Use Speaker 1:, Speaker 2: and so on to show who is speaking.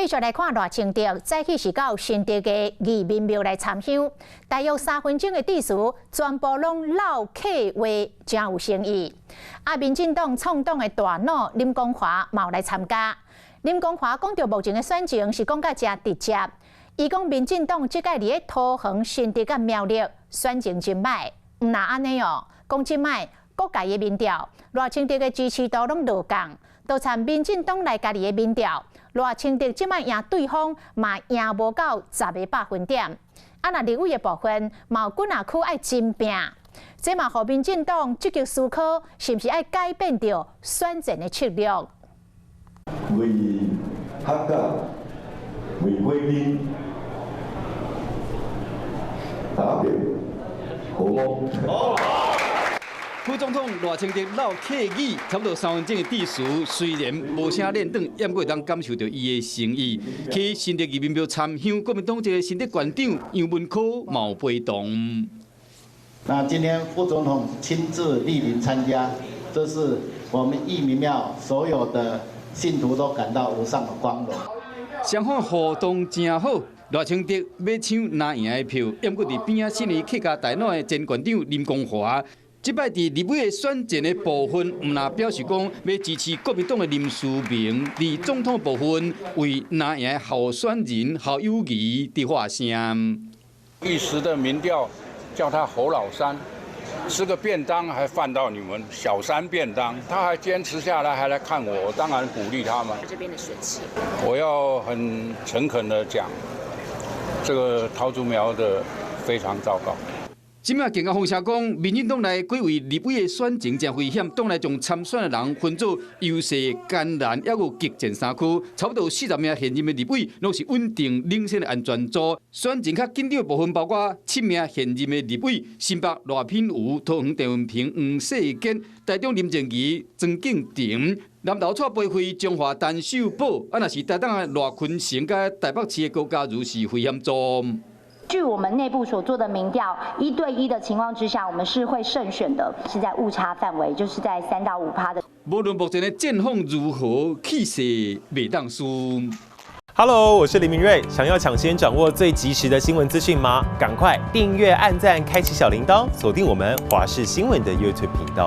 Speaker 1: 繼續來看賴清德，早起是到新竹的義民廟來參香，大約3分鐘的致辭，全部攏落客話，誠有誠意。啊，民進黨創黨的大腦林光華嘛有來參加。林光華講著目前的選情是講甲誠直接，伊講民進黨這擺佇咧桃園、新竹佮苗栗選情真䆀，毋但按呢哦，講這擺各界的民調，賴清德的支持度攏落降，就親民進黨內家己的民調，賴清德這擺贏對方嘛贏無到10個百分點。啊，若立委的部分，嘛有幾若區愛真拚，這嘛予民進黨積極思考，是毋是愛改變著選戰的策略。
Speaker 2: 為客家，為國民，打拼，好嗎？
Speaker 3: 副總統賴清德落客語，差不多3分鐘的致辭，雖然無啥練轉，猶閣會當感受著伊的誠意。去新竹義民廟參香，國民黨這个新竹縣長楊文科嘛有陪同。
Speaker 4: 那今天副總統親自蒞臨參加，這是我們義民廟所有的信徒都感到無上的光榮。
Speaker 3: 雙方互動誠好，賴清德欲搶藍營的票，猶閣佇邊仔新年客家大腦的前縣長林光華。這擺佇立委的選戰的部分，毋但表示講欲支持國民黨的林思明，佇總統部分為藍營候選人侯友宜佇發聲。
Speaker 5: 一時的民調叫他侯老三，吃個便當還飯到你們小三便當，他還堅持下來，還來看我，我當然鼓勵他們。
Speaker 6: 這邊的選情，
Speaker 5: 我要很誠懇的講，這個桃竹苗的非常糟糕。
Speaker 3: 這擺更加風聲講，民進黨內幾位立委的選情誠危險，黨內將參選的人分做優勢、艱難，猶閣激戰三區，差不多40名現任的立委，攏是穩定領先的安全組。選情較緊張的部分包括七名現任的立委：新北賴品妤、桃園鄭文平、黃世堅、台中林靜儀、莊敬誠、南投蔡培慧、彰化陳秀寶，啊，若是台東的賴坤成、佮台北市的高嘉瑜是危險組。
Speaker 7: 據我們內部所做的民調，1對1的情況之下，我們是會勝選的，是在誤差範圍，就是在3到5趴的。
Speaker 3: 無論目前的戰況如何，氣勢袂當輸。
Speaker 8: Hello，我是林明瑞，想要搶先掌握最及時的新聞資訊嗎？趕快訂閱、按讚、開啟小鈴鐺，鎖定我們華視新聞的 YouTube 頻道。